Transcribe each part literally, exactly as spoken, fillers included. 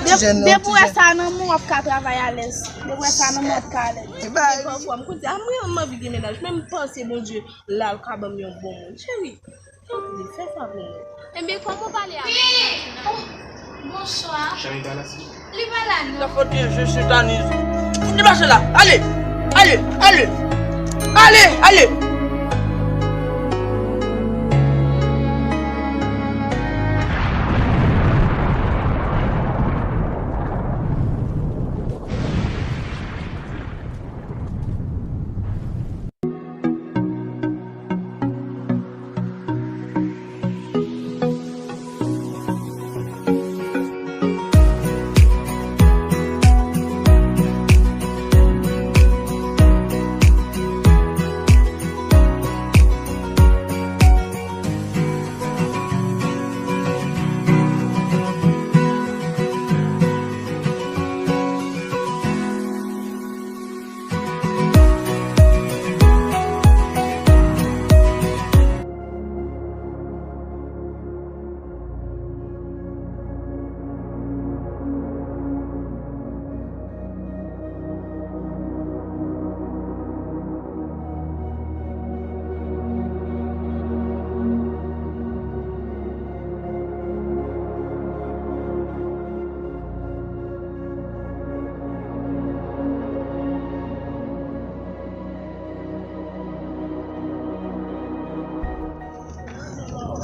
Depi w wè sa nan men w, w ap ka travay alèz. Depi w wè sa nan men w, w ap ka alèz. Depi w wè m kote a, mwen, m anvi gen mennaj, men m panse Bondye la, l ka ban m yon bon moun. Cheri, tanpri, fè sa pou mwen. Ebyen, kòman w pale avè l? Bonswa. Li pa la, non. La faute, je suis tanise. Fout li pase la. Ale! Ale! Ale! Ale! Ale!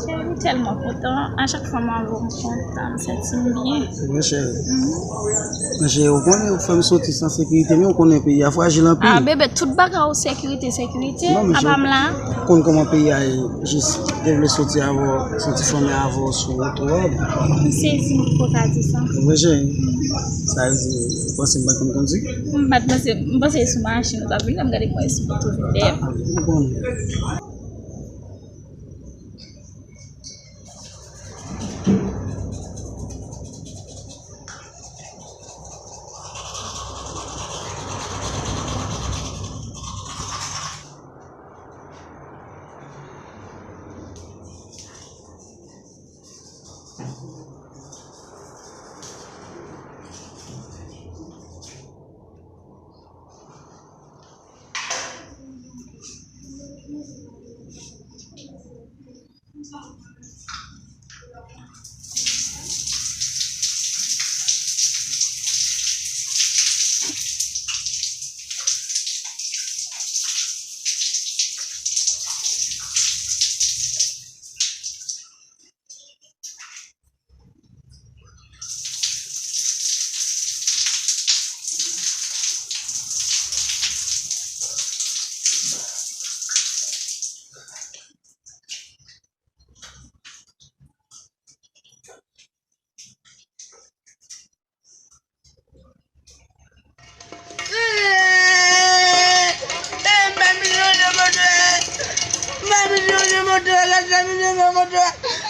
Cheri, m tèlman kontan. A chak fwa m avè w, m kontan, m santi m byen. Mwen cheri. Mwen cheri, ou konnen ou fè m santi san sekirite, men ou konnen peyi a frajil anpil. A, bebe, tout bagay ou sekirite, sekirite. Non, men apa m la? Ou konn kòman peyi a ye, jis te vle soti avè w, soti fanmi avè w sou wout ou. M sezi, m poko ka di sa. Mwen cheri, sa vle di, ou panse m pa konn kondui? M pa t panse, m panse sou machin ou t ap vin, m gade mwen sou moto vin dèyè. Ou konnen.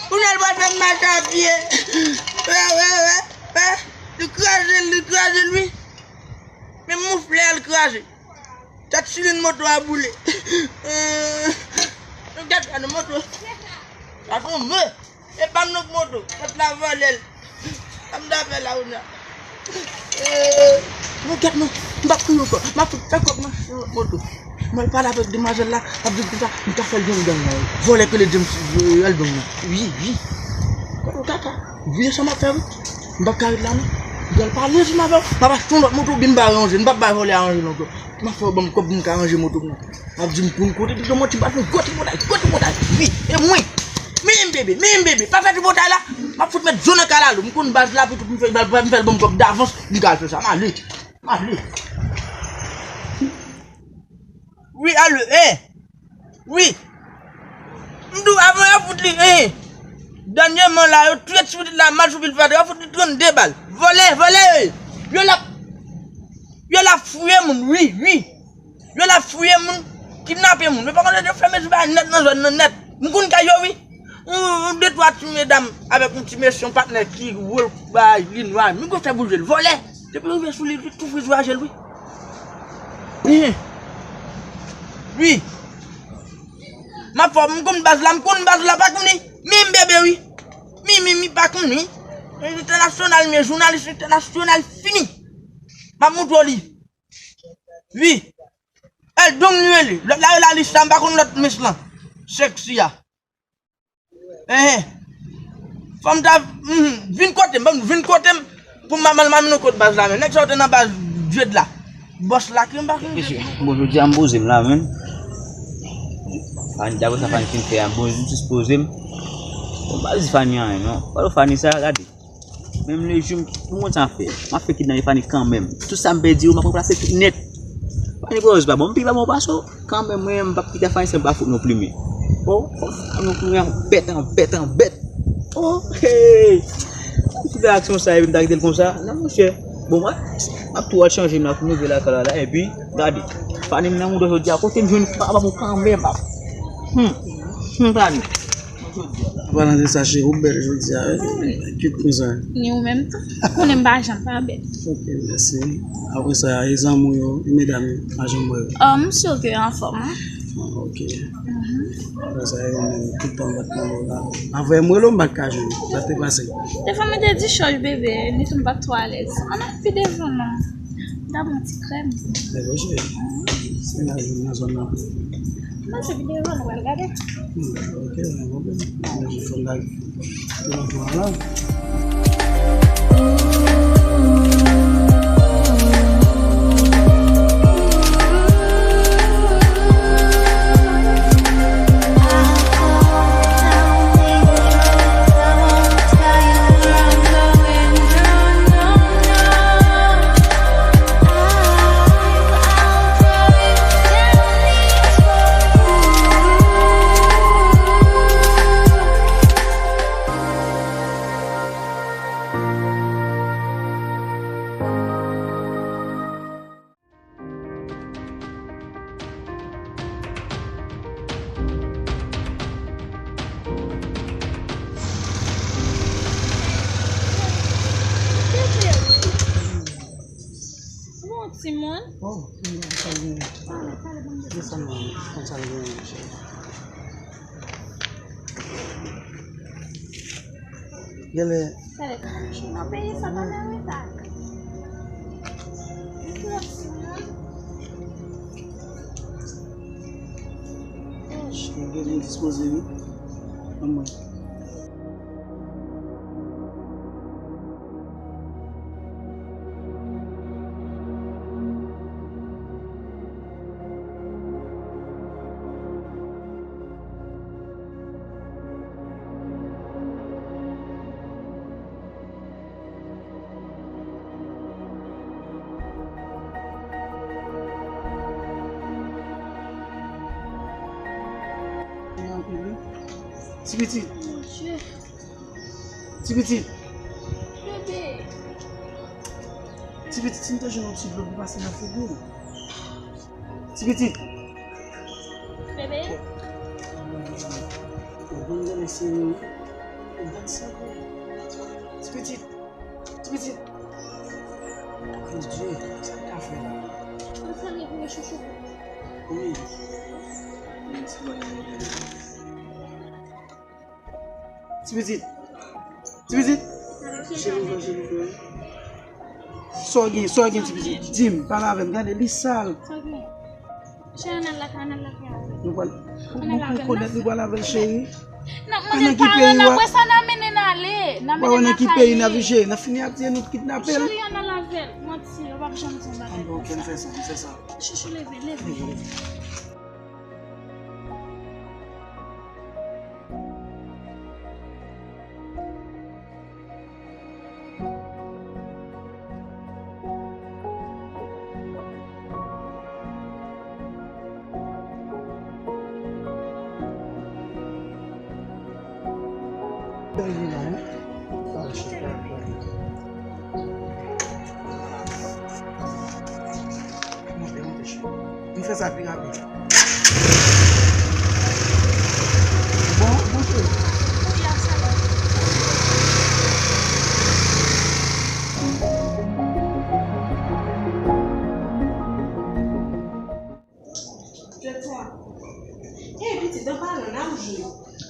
Kounye a l pral fè m mache a pye. Wè, wè, wè, wè. Li kraze l, li kraze l, wi. Men mouflè a l kraze. Tèt silin moto a boule. Gad, gad moto. Sa tonbe. E pa m non k moto, sòt la vòlè l. Sa m ta fè la kounye a? Mwen gad non, m p ap kriye ankò. M ap fout fè kòb nan moto. Mwen pale avèk demwazèl la, m ap di l konsa, m ta fè l yon gang nan. Vòlè k rele James, Elbang nan. Wi, wi. Kote w kaka? Wi, e sa m ap fè wi. M p ap ka ret la non. M pral pale ansanm avè w. M ap achte yon lòt moto oubyen m ba ranje l. M p ap bay vòlè a ranje l ankò. M ap fè w ban m kòb pou m ka ranje moto m nan. M ap di m pou m kote pito manti, m pral fè yon gwo tripotay, gwo tripotay. Wi, e mwen. Men m bebe, men m bebe. Pa fè tripotay la. M ap fout met zo nan kalalou. M konn baz la, pou tout m fè, m fè l ban m kòb davans. M ka al fè sa. M ale. M ale. Wi, alo, en. Wi. M di w, avan yo fout li, en. Dènyèman la, yo touye ti pitit la, mal sou pil fatra, yo fout li trannde bal. Vòlè, vòlè, yo. Yo la, yo la fouye moun, wi, wi. Yo la fouye moun, kidnape moun. Men pa konn yo fèmen sou bagay nèt nan zòn nan nèt. M konn kay yo, wi. Yon, yon de twa ti medam avèk yon ti mesye, yon patnè ki wo l, bay li nwa. M konn fè bouje l, vòlè. Depi rive sou li, li tou frizwaje l, wi. Wi. Wi. M ap fè w, m konn baz la, m konn baz la, pa konn li. Mi m bebe, wi. Mi, mi, mi, pa konn li. Entènasyonal, men jounalis entènasyonal fini. M ap montre w li. Wi. Eldong li rele. Lòt la rele Alisa, m pa konn lòt mès lan. Sexy a. Enhen. Fò m ta, mhm, vin kote m, ban m vin kote m. Pou m al mennen w kot baz la, men nèg sa yo te nan baz Djed la. Bòs la ke m pa konn. Mesye, bon, jodi a m poze m la, men. Fani, daprè sa Fani fin fè a, bon, m jis poze m. Bon, m pa di Fani anyen, non. Palo Fani sa, gade. Menm lejou, m konn sa m ap fè. M ap fè kidnape Fani kanmenm. Tout sa m pèdi yo, m ap ranplase tout nèt. Fani Bros pa bon, m pi pa bon pase w. Kanmenm, mwen, m p ap kite Fani san m pa fout nou plimen. Oh, oh, Fani, nou plimen an bèt, an bèt, an bèt. Oh, hey! Ti fè aksyon sa, epi m ta kite l konsa. Non, monchè. Bon, mwen, m ap tou al chanje m la pou m rive lakay la, la, epi, gade. Fani m nan mouda jodi a, kote m jwenn papa pou kanmenm. Hmm. Hmm, Fani. An palan de sa, cheri, ou bèl jodi a, wi. Cute konsa. Ni ou menm tou. Ou konnen m pa janm pa bèl. Ok, mèsi. Apre sa, e zanmi w yo, e medam yo, pa janm wè yo. Oh, m si ke yo anfòm, wi. Ah, ok. Mhm. Apre sa, e ou menm, tout tan m bat nan ou la. Avè m rele w, m pa t ka jwenn ou. Sa te pase. Defwa mwen te di chòj bebe, ni tou m pa t twò alèz. Ann al pi devan non. M ta pran ti krèm. Leve cheri. Se la jwenn nan zòn nan. Mwen se videyo nou pral gade. Hmm, ok, pa gen pwoblèm. Mwen jis fè m lage. Telefòn la. Bon, timoun. Oh, konn sa l genyen. Pale, pale, ban m desann. Desann, konn sa l genyen, cheri. Genlè. Nan peyi sa pa nan reta. Li twò timoun. Cheri, genlè dispoze, wi. Anmwey. Ti pitit. Ti pitit. Bebe. Ti pitit, si m te jwenn yon ti dlo pou pase nan figi w. Ti pitit. Bebe. Bon, bon, bon, se yon bon sante. Ti pitit. Ti pitit. Mon Dieu, sa m ka fè la? Mwen salye pou yo chouchou. Wi. Mèsi, bòs. Ti pitit. Ti pitit. Cheri, cheri, cheri. Sa w gen, sa w gen, ti pitit? Di m, pale avè m. Gade, li sal. Sa w gen? Cheri, ann al lakay, ann al lakay. Nou pral, nou pral konnen li pral avè l, cheri. Nan, manzè pa wè nan bwè sa, nan mennen n ale. Nan mennen n lakay li. Nan mennen l lakay li. Nan fini ap di nou kidnape l. Cheri, ann al avè l. Manti, yo p ap janm di yon bagay konsa. Ok, n fè sa, n fè sa. Chouchou, leve, leve. Monte, monte, cheri. Nou fè sa pi rapid. Bon, bon, cheri. Tèt sa. Ey, pitit, dan pa nan, n ap jwe.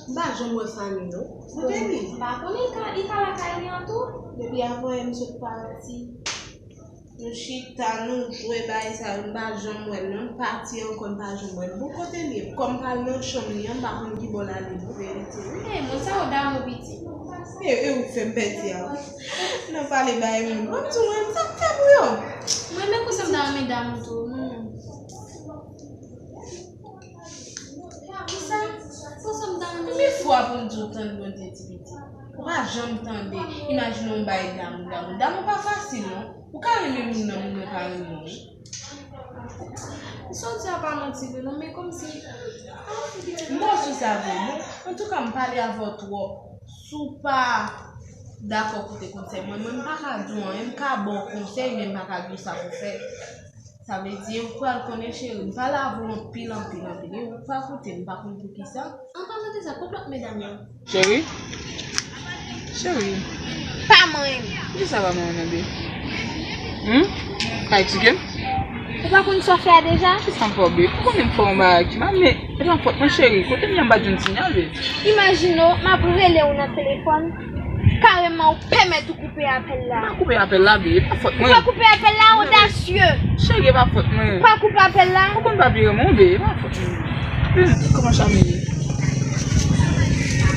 M pa janm wè Fanny non. Kote li? M pa konnen, li ka, li ka lakay li an tou. Depi avan yè m sot pati. Nou chita, nou jwe bagay sa yo, m pa janm wè l non. M pati ankò, m pa janm wè l. Bon, kote l ye? Kòm m pral nan chanm li an, m pa konn ki bò l ale non, verite wi. E, moun sa yo damou piti. E, e ou k fè m pèdi a wi. Nan pale bay moun. Ban m di w, mwen, sa k fè pou yo? Mwen menm konsa m ta renmen damou tou, non. Kisa? Konsa m ta renmen. Konbyen fwa pou m di w tann Bondye ti pitit? Ou pa janm tande. Imajine w bay damou, damou. Damou pa fasil non. Ou ka renmen moun nan, moun nan pa renmen w wi. Sa w di a pa manti vre non, men kòmsi. M pa sou sa vre non. Antouka, m pale avè w twòp. Si w pa dakò koute konsèy mwen, mwen m pa ka di w anyen, m ka ba w konsèy, men m pa ka di w sa pou w fè. Sa vle di, ou pral konnen, cheri, m pale avè w anpil, anpil, anpil. E ou pa koute m, m pa konn poukisa. An palan de sa, kot lòt medam yo? Cheri? Cheri? Pa manyen m. Poukisa pa manyen w, bebe? Hmm? Ka eksplike m? Ou pa konn sa w fè a deja? Kisa m fè w, bebe? Ou konnen m fè yon bagay ki mal, men e pa fòt mwen, cheri. Kote m ye a, m pa t jwenn sinyal, bebe. Imajine w, m ap rele w nan telefòn, kareman ou pèmèt ou koupe apèl la. M pa koupe apèl la, bebe, e pa fòt mwen. Ou pa koupe apèl la, odasye. Cheri, e pa fòt mwen. Ou pa koupe apèl la. Ou konn pa vire mwen, bebe, e pa fòt mwen. Hmm, kòman Chami ye?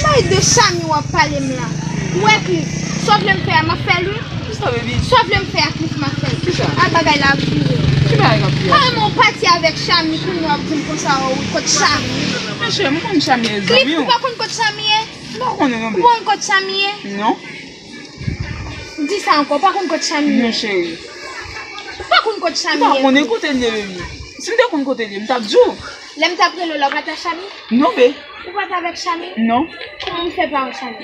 Bay de Chami w ap pale m la. Ou wè Cliff, sa w vle m fè a, m ap fè l wi. Kisa, baby? Sa w vle m fè a, Cliff, m ap fè l. Kisa? A bagay la ap vire. Ki bagay k ap vire? Kòman w pati avèk Chami, kounye a w ap di m konsa, o, wi, kot Chami? Men cheri, m konn Chami e zanmi w. Cliff, ou pa konn kot Chami ye? M pa konnen non, baby. Ou pa konn kot Chami ye? Non. Di sa ankò, ou pa konn kot Chami ye? Non, cheri. Ou pa konn kot Chami ye? M pa konnen kote l ye, baby. Si m te konn kote l ye, m t ap di w. Lè m t ap rele w la, ou pa t a Chami? Non, be. Ou pa t avèk Chami? Non. Kòman m fè pa wè Chami?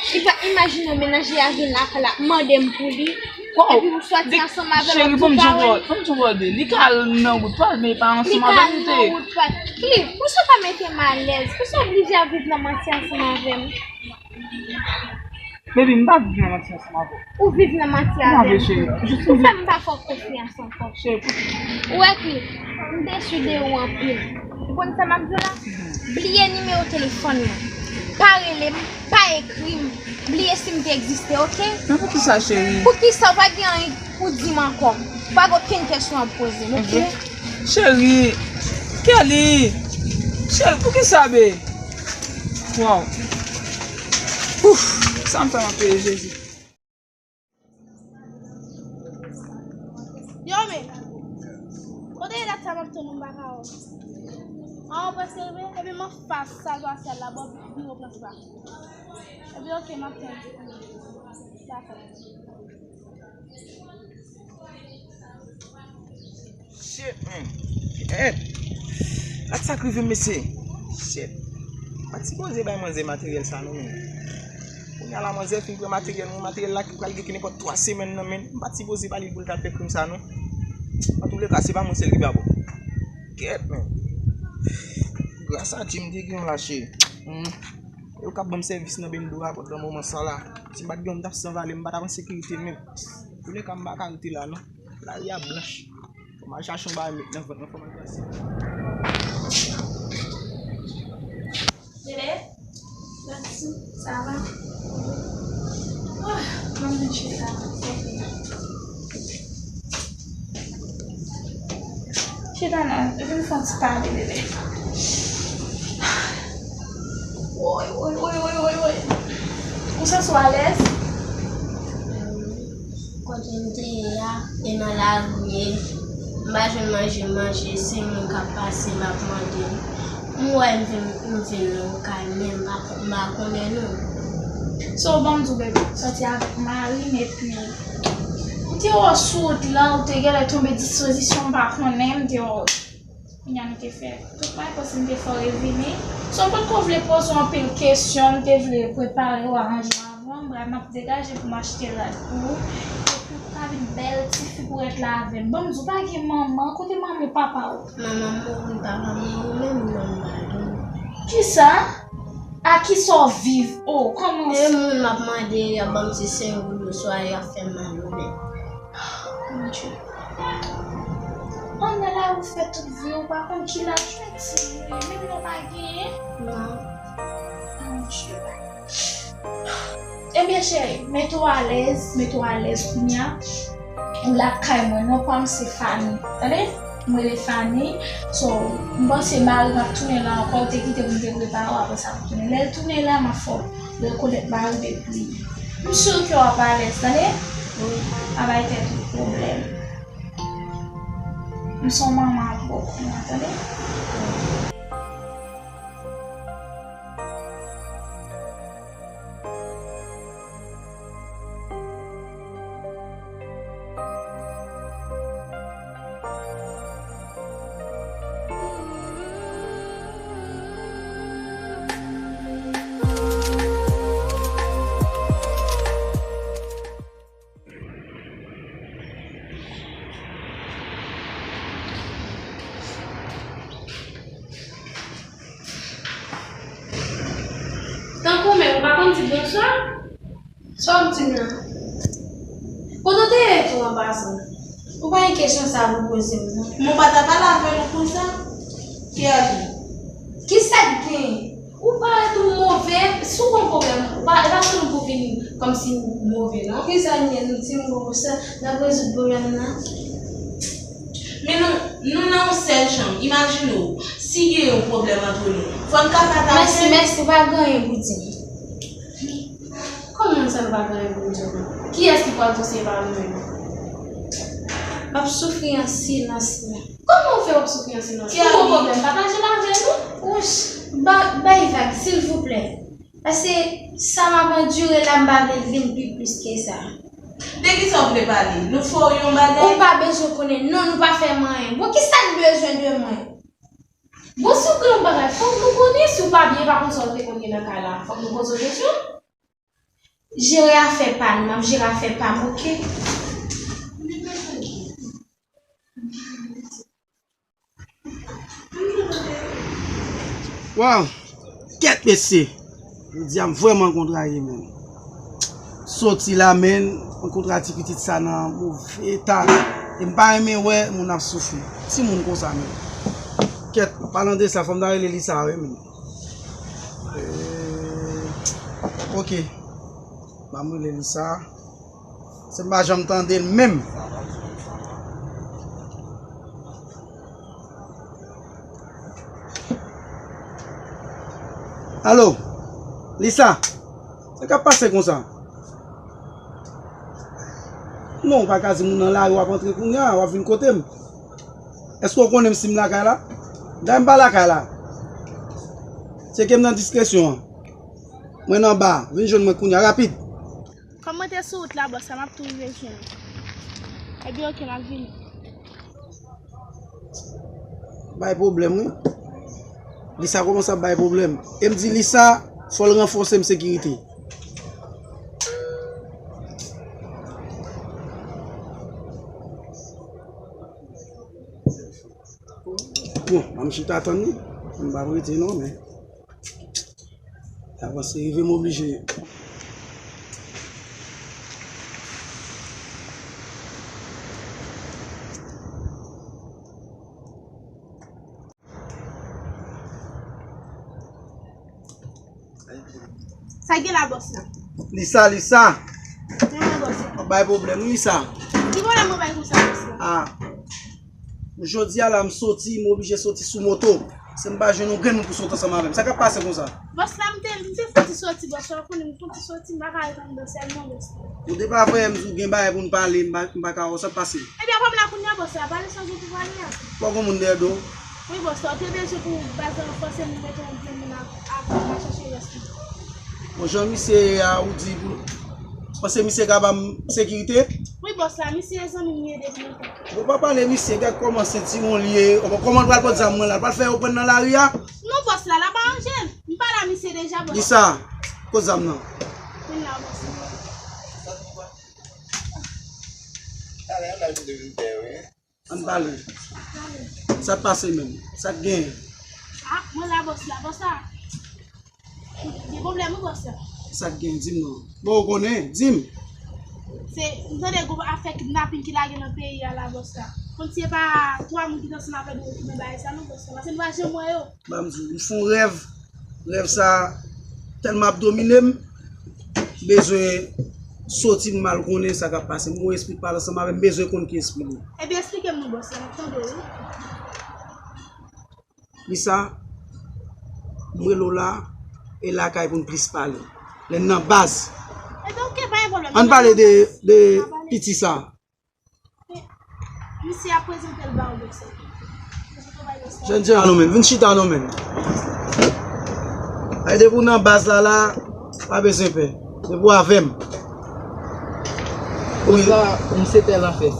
Li pa imajine w, mennaj li a vin lakay la, ap mande m pou li. Epi ou sòti ansanm avè l, ou di ou pa wè l. Cheri, ban m di w, ban m di w, li ka al nan wout pa l, men li pa ansanm avè m, te. Li ka al nan wout pa l. Cliff, poukisa w pa mete m alèz? Poukisa w oblije ap viv nan manti ansanm avè m? Baby, m pa viv nan manti ansanm avè w. Ou viv nan manti avè m. Kòman vle, cheri? Ou fè m pa fè w konfyans ankò. Cheri, pou... Ou wè ki, m desi de ou anpil. Ou konn sa m ap di w la? Bliye nimewo telefòn mwen. Pa rele m, pa ekri m. Bliye si m te egziste, oke? Men poukisa, cheri? Poukisa ou pa gen anyen pou di m ankò? Ou pa gen okenn kesyon ap poze m, oke? Cheri, Kelly, cheri, poukisa, be? Waw. Ouf, sa m fè m ap peye, Jezi. Yo, men, kote e dat sa m ap tann ou m pa ka wè w? A, ou prèske rive? Ebyen, m anfas sal pasyal la, bò biwo prensipal. Ebyen, oke, m ap tann ou. Dakò. Shit, man. Shit. Gad sa k rive m, mesye. Shit. M pa t sipoze bay manzè materyèl sa non, men. Kounye a la, manzè fin pran materyèl mwen, materyèl la ki pral gen ki nenpòt twa semèn nan, men. M pa t sipoze ba li l pou l t al fè krim sa non. Antouleka, se pa mwen sèl ki pa bon. Kèt, men. Gras a Dye m te gen yon lache. Hmm. Yo k ap ban m sèvis nan bendo a pandan moman sa la. Si m pa t gen yon, m t ap san valè, m pa t ap an sekirite menm. Antouleka, m pa ka rete la non. Lari a blanch. Fò m al chache yon bagay met nan vant mwen, fò m al pase. Bebe, sa va? Ah, ban m vin chita. Chita non, vin fè yon ti pale, bebe. Woy, woy, woy, woy, woy, woy. Ou santi w alèz? Kote m te ye a, e nan lari m ye. M pa jwenn manje manje, se moun k ap pase, m ap mande. M wè m vin, m vin nan yon kay, men m pa, m pa konnen non. So, ban m di w, bebe, sòti avèk mari m, epi ou te wè w sou wout la, ou te genlè tonbe dispozisyon, m pa konnen, m te wè w. Kounye a nou te fè tout bagay, paske m te fè w revini. So, m potko vle poze w anpil kesyon, m te vle prepare w, aranje w avan, m ap degaje pou m achte rad pou ou. Epi pou w ka vin bèl tifi pou w ret la avè m. Ban m di w, pa gen manman, kote manman w, papa w? Manman m mouri, papa m mouri, menm non m pa gen. Kisa? A kisa w viv? O, kòman... E moun m ap mande, y ap ban m ti senk goud, oswa y ap fè m malonèt. Bondye. Ann nan lari w fè tout vi w, ou pa konn ki laj w fè ti moun, menm lè w pa genyen. Non. Ebyen, cheri, mete w alèz, mete w alèz kounye a. Ou lakay mwen, non pa m se Fanny. Tande? M rele Fanny. So, m panse mari m ap tounen la ankò, ou te kite pou m te prepare w, apre sa pou tounen. Lè l tounen la, m ap fè w rekonèt mari m epi m si ke w ap alèz, tande? Wi. Pa bay tèt ou pwoblèm. M se yon manman pou ou kounye a, tande? Tankou menm, ou pa konn di bonswa? Sa w ap di m la? Kote w te ye tou an pasan? Ou pa gen kesyon sa pou poze m, non. Men w pa ta pale avè nou konsa? Kiyès ou? Kisa k gen? Ou parèt ou move, si w gon pwoblèm, ou pa, e pa sou nou pou vin kòmsi ou move, non. Kisa n ye? Nou di m gon sa, n ap rezoud pwoblèm nan. Men nou, nou nan yon sèl chanm. Imajine w, si gen yon pwoblèm antre nou, fò n ka pataje. Mèsi, mèsi, ou pa gen anyen pou di m. Kòman sa nou pa gen anyen pou n di w? Kiyès ki pral di w se pa nou menm? M ap soufri an silans la. Kòman w fè w ap soufri an silans? Ou gon pwoblèm, pataje l avè nou. Wouch, ba, bay vag, silvouplè. Paske sa m ap andire la, m pa vle l vin pi plis ke sa. De kisa w vle pale? Nou fè w yon bagay? Ou pa bezwen konnen. Non, nou pa fè m anyen. Bon, kisa n bezwen de mwen? Bon, si w gen yon bagay, fòk nou konnen. Si w pa byen, pa konn sa w te konn gen nan kay la. Fòk nou poze w kesyon. Jere afè pa n, m ap jere afè pa m, oke? Waw! Kèt mesye! Jodi a m vrèman kontraye menm. Soti la menm, m kontra ti pitit sa nan move eta. E m pa renmen wè moun ap soufri. Timoun konsa menm. Kèt, palan de sa, fò m ta rele Lisa wi menm. Eh, ok. Ban m rele Lisa. Se m pa janm tande l menm. Alo, Lisa, sa k ap pase konsa? Non, ou pa ka di moun nan lari w ap antre kounye a, w ap vin kote m. Èske w konnen m si m lakay la? Dayè m pa lakay la. Tcheke m nan diskresyon an. Mwen anba, vin jwenn mwen kounye a, rapid. Kòm mwen te sou wout la, bòs la, m ap tou rive jwenn ou. Ebyen, oke, m ap vini. Bay pwoblèm, wi. Lisa kòmanse ap bay pwoblèm. E m di Lisa, fò l ranfòse m sekirite. Bon, m ap chita tann li. M p ap rete non, men. Avanse, rive m oblije. Sa gen la, bòs la? Lisa, Lisa. Sa gen, bòs la? W ap bay pwoblèm, wi, Lisa. Ki pwoblèm mwen bay konsa, bòs la? Ah. Jodi a la, m soti, m oblije soti sou moto. Se m pa jwenn yon grenn moun pou sot ansanm avè m. Sa k ap pase konsa? Bòs la, m te, m te fouti soti, bòs la, w konnen m fouti soti, m pa ka ret anndan sèlman, bòs la. Ou te pa voye m di w gen bagay pou n pale, m pa, m pa ka wè w, sa k pase? Ebyen, kòm la kounye a, bòs la, pale sa w gen pou pale a. Fò gon moun dèyè do w. Wi, bòs la, ou te bezwen pou baz la ranfòse m, mete yon grenn moun a, a, a chèche rès li. Bon, jan misye ye a, ou di pou, panse misye ka ban m sekirite? Wi, bòs la, misye zanmi m ye depi lontan. Bon, pa pale misye, gad kòman sentiwon li ye. Kòman l pral pot zam mwen la? L pral fè yo pran nan lari a? Non, bòs la, l ap aranje l. M pale a misye deja, bòs. Lisa, kot zam nan? Vin la, bòs la. Ann pale. Sa k pase menm? Sa k genyen? Ah, mwen la, bòs la, bòs la. Gen pwoblèm wi, bòs la. Sa k gen? Di m non. Bon, ou konnen, di m. Se, m tande gon afè kidnaping ki lage nan peyi a la, bòs la. Kòmsi se pa twa moun ki te ansanm avè nou yo ki nan bagay sa non, bòs la. Paske nou pa janm wè yo. Ban m di w, m fè yon rèv. Rèv sa, tèlman ap domine m, m bezwen soti pou m al konnen sa k ap pase. M gon espri k pale ansanm avè m, m bezwen konn ki espri li. Ebyen, eksplike m non, bòs la, m ap tande w, wi. Lisa, m rele w la, e lakay pou n plis pale. Lè n nan baz. Ebyen, oke, pa gen pwoblèm. Ann pale de, de piti sa. Misye ap prezante l ba w, bòs la. Jèn jan non men, vin chita non men. Ay, depi w nan baz la, la, pa bezwen pè. Depi w avè m. Wi. Sa, misye tèl anfè.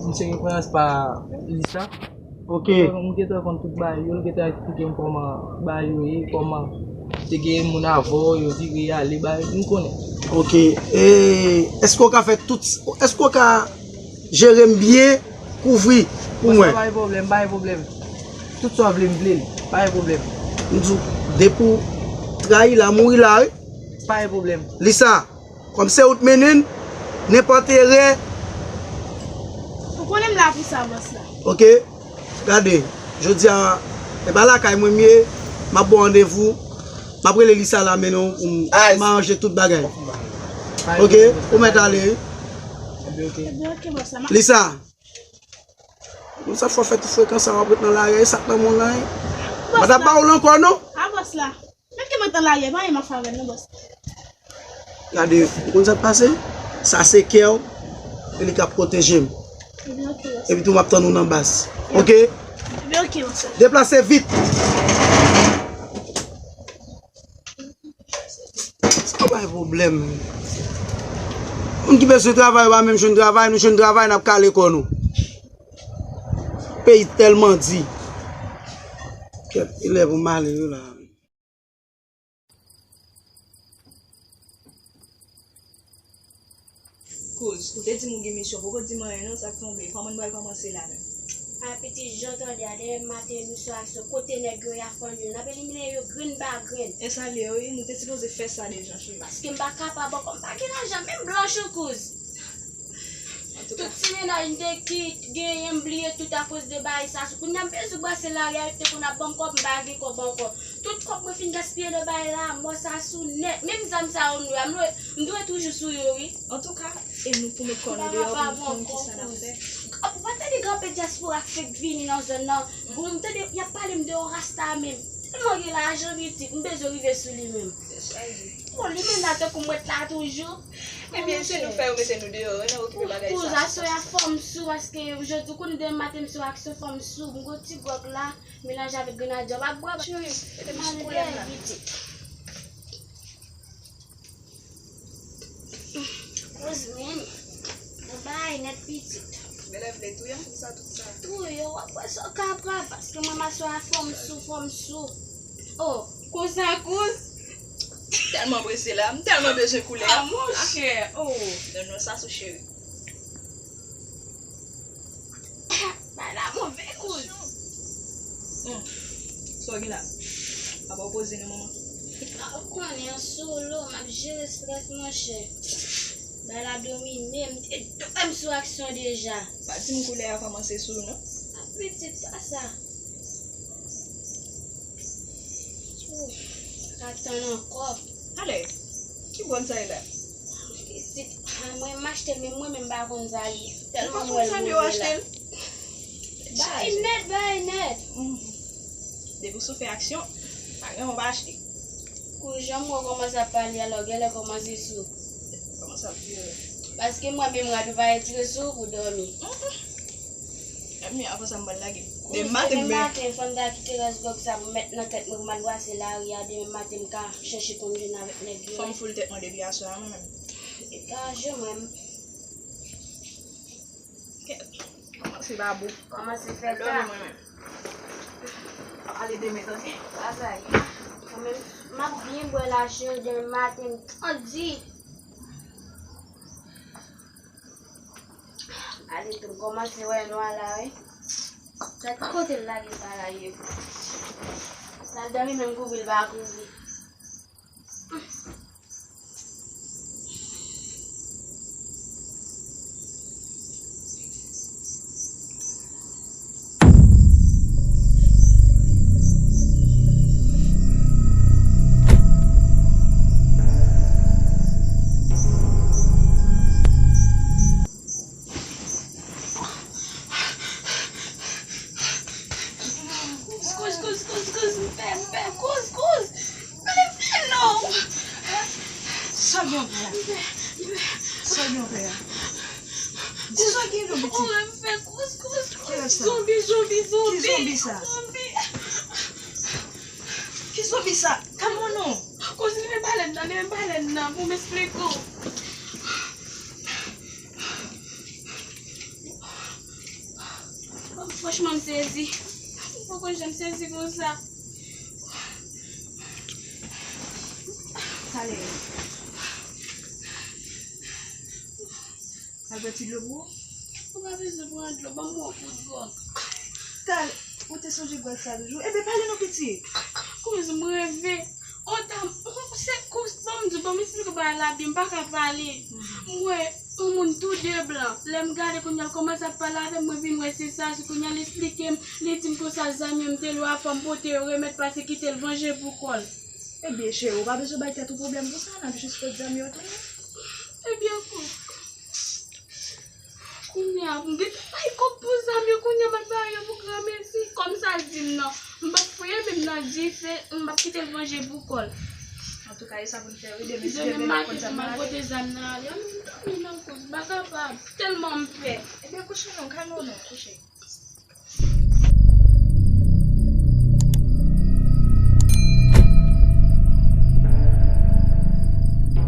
Misye gen konfyans pa Lisa. Ok. M gentan konn tout bagay yo, l gentan eksplike m kòman bagay yo ye, kòman te gen moun avè w, yo vire ale, bagay, m konnen. Ok. E, èske w ka fè tout, èske w ka jere m byen, kouvri pou mwen? Bòs la, pa gen pwoblèm, pa gen pwoblèm. Tout sa w vle, m vle l. Pa gen pwoblèm. M di w, depi w trayi la, mouri la, wi. Pa gen pwoblèm. Lisa, kòm se ou t mennen n, nenpòt erè. Ou konnen m la pou sa, bòs la. Ok. Gade, jodi a, e pa lakay mwen m ye, m ap ba w randevou, m ap rele Lisa la mennen w pou m, pou m aranje tout bagay. Ok, ou mèt ale, wi. Ebyen, ok. Ebyen, ok, bòs la. Lisa, konn sa fò fè tout frekan sa w ap ret nan lari a, e sa k nan mond lan, wi. M pa t ap ba w l ankò, non. A, bòs la. Mèt ke mwen t nan lari a, pa anyen m ap fè avè l non, bòs. Gade, ou konn sa k pase? Sa se kè w, e li k ap pwoteje m. Ebyen, ok, bòs. Epi tou, m ap tann ou nan baz. Ok? Ebyen, ok, bòs. Deplase vit. Sa pa yon pwoblèm. Moun ki bezwen travay, yo pa menm jwenn travay, nou jwenn travay, n ap kale kò nou. Peyi tèlman di. Kèt, e lè pou m ale, wi, la. Kouz, ou te di m ou gen misyon, poko di m anyen non, sa k tonbe? Kòman n pral kòmanse la menm? A, pitit, jan w tande a, demen maten, nou sou aksyon, kote nèg yo ye a fè annuill, n ap elimine yo grenn pa grenn. E sa l ye wi, nou te sipoze fè sa deja, cheri. Paske m pa kapab ankò, m pa gen lajan, menm blanch ou kouz. Tout ti mennaj m te kit, genyen m bliye tout akoz de bagay sa. Kounye a m bezwen brase lari a, yo te konn ap ban m kòb, m pa gen kòb ankò. Tout kòb mwen fin gaspiye nan bagay la, mò sa sou nèt. Menm zam sa yo m dwe a, m dwe, m dwe toujou sou yo, wi. Antouka, e nou pou met kò nou deyò pou nou konn kisa n ap fè. Ou pa tande granpè dyaspora k fenk vini nan zòn nan? Bon, m tande y ap pale m de yon rasta menm. Tèlman gen lajan, pitit, m bezwen rive sou li menm. Bon, li menm la tankou m ret la toujou. Ebyen, se nou k fè yo mete nou deyò, wi, n ap okipe bagay sa. Kouz, aswè a fò m sou, paske jodi w konn demen maten m sou aksyon, fò m sou. M gon ti gwòg la, melanje avèk grenadya, w ap bwè. Cheri, mete m sou koulèv la. Kouz, men, nan bagay nèt, pitit. Bèlè vle touye m pou sa, tout sa. Touye w, w ap wè sa w kapab, paske mwen m aswè a fò m sou, fò m sou. Oh, konsa, kouz. Tèlman prese la, m tèlman bezwen koulè a. Ah, monchè, oh. Non, non, sa sou cheri. Bagay la move, kouz. Hmm. Sa w gen la? Apa w poze non, manman? Ah, ou konnen, an solo, m ap jere strès, monchè. Bagay la domine m, te dwe m sou aksyon deja. Pa di m koulè a kòmanse sou ou, non? Ah, pitit, pa sa. Ou ka tann ankò. Ale, ki bòn sa ye la? Pitit, ah, mwen m achte l, men mwen menm m pa konn sa l ye. Tèlman m wè l move la. Bay nèt, bay nèt. Hmm. Depi w sou fè aksyon, pa gen yon pa achte. Kou jan m wè w kòmanse ap pale a la, w genlè kòmanse sou. Kòmanse ap vire. Paske mwen menm rad ou pa retire sou ou pou dòmi. Mm, mm. Ebyen, avan sa m pral lage. Demen maten, demen maten, fò m ta kite rès gwòg sa pou m met nan tèt mwen pou m al brase lari a, demen maten m ka chèche konn jwenn avèk nèg yo. Fò m foul tèt mwen depi aswè a, mwen menm. Degaje mwen. Kòmanse babou. Kòmanse fè ta. Love mwen menm. Ale demen, tande. Sa sa ye. Mwen menm, m ap byen bwè la, cheri, demen maten, m tandi. Ale tou, m kòmanse wè nwa la, wi. Gad kote l lage sa la ye. L al dòmi menm kouvri l pa kouvri. Sa w gen wè a? Di sa w gen non pitit. Ou wè m fè kous, kous, kous. Ki rèv sa? Zonbi, zonbi, zonbi. Ki zonbi sa? Zonbi. Ki zonbi sa? Kalme w non. Kouz, li menm balèn nan, li menm balèn nan, pou m esplike w. Franchman, m sezi. M poko janm sezi konsa. Talè. Al pran ti dlo pou ou? Ou pa bezwen pran dlo, ban m yon kout gwòg. Tal, ou te sonje gwòg sa toujou? Ebyen, pale non pitit. Kouz, m reve. On dam, se kouz, ban m di w, ban m esplike w bagay la byen, m pa ka pale. M wè yon moun tou de blan. Lè m gade kounye a, l kòmanse ap pale avè m, mwen vin wè se sa, se kounye a l esplike m, li di m konsa zam yo m te lwe a, fò m pote yo remèt, pase kite l vanje pou kò l. Ebyen, cheri, ou pa bezwen bay tèt ou pwoblèm pou sa, n ap jis pot zam yo tounen. Ebyen, kouz. Kounye a, m gentan bay kòb pou zam yo, kounye a m al bay yo pou granmesi. Kòm sa l di m nan, m p ap fouye men m nan dife, m p ap kite l vanje pou kò l. Antouka, e sa pou n fè wi, demen si Dye vle n ap pot zam nan ale. Demen maten m al pote zam nan ale. An m dòmi nan kouz, m pa kapab, tèlman m pè. Ebyen, kouche non, kalme w non, kouche.